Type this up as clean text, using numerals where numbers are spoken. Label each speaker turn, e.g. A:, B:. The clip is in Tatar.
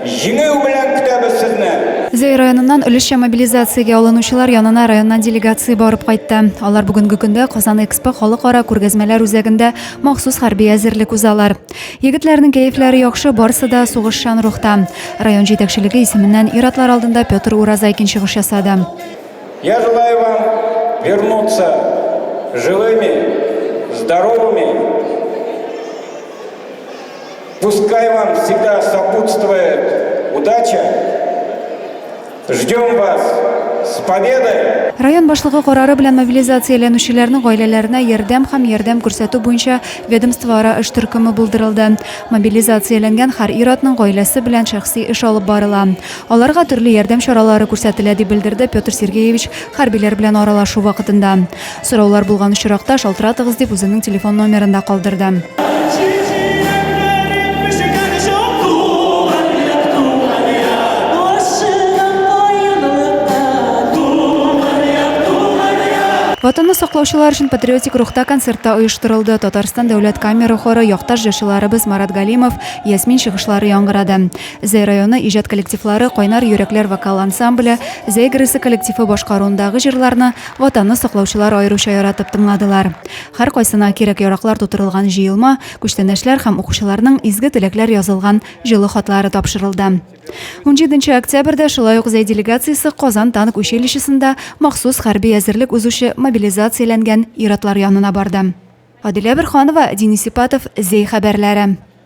A: Җиңү белән көтәбез сезне!
B: Зәй районыннан өлешчә мобилизациягә алынучылар янына районнан делегация барып кайтты. Алар бүгенге көндә Казан Экспо халыкара күргәзмәләр үзәгендә махсус хәрби әзерлек узалар. Егетләрнең кәефләре яхшы, барысы да сугышчан рухта. Район җитәкчелеге исеменнән ир-атлар алдында Петр Уразайкин чыгыш ясады.
A: Я желаю вам вернуться живыми, здоровыми. Пускай вам всегда сопутствует удача. Ждем вас с победой!
B: Район башлыгы карары белән мобилизацияләнүчеләрнең гаиләләренә ярдәм һәм ярдәм күрсәтү буенча ведомствоара эш төркеме булдырылды. Мобилизацияләнгән һәр ир-атның гаиләсе белән шәхси эш алып барыла. Аларга төрле ярдәм чаралары күрсәтелә, дип белдерде Петр Сергеевич хәрбиләр белән аралашу вакытында. Сораулар булган очракта шалтыратыгыз, дип үзенең телефон номерын да калдырды. Ватанны саклаучылар өчен патриотик рухта концерт та оештырылды. Татарстан дәүләт камера хоры, якташ җырчыларыбыз Марат Галимов, Ясмин чыгышлары яңгырады. Зәй районы иҗат коллективлары Кайнар йөрәкләр вокал ансамбле, Зәй грэсы коллективы башкаруындагы җырларны Ватанны саклаучылар аеруча яратып тыңладылар. Һәркайсына кирәк-яраклар тутырылган җыелма, күчтәнәчләр һәм укучыларның изге теләкләр язылган җылы хатлары тапшырылды. Унҗиденче октябрьдә шулай ук Зәй делегациясе Казан танк училищесында махсус хәрби әзерлек узучы мобилизацияләнгән ир-атлар янына барды. Адилә Борһанова, Денис Ипатов, Зәй хәбәрләре.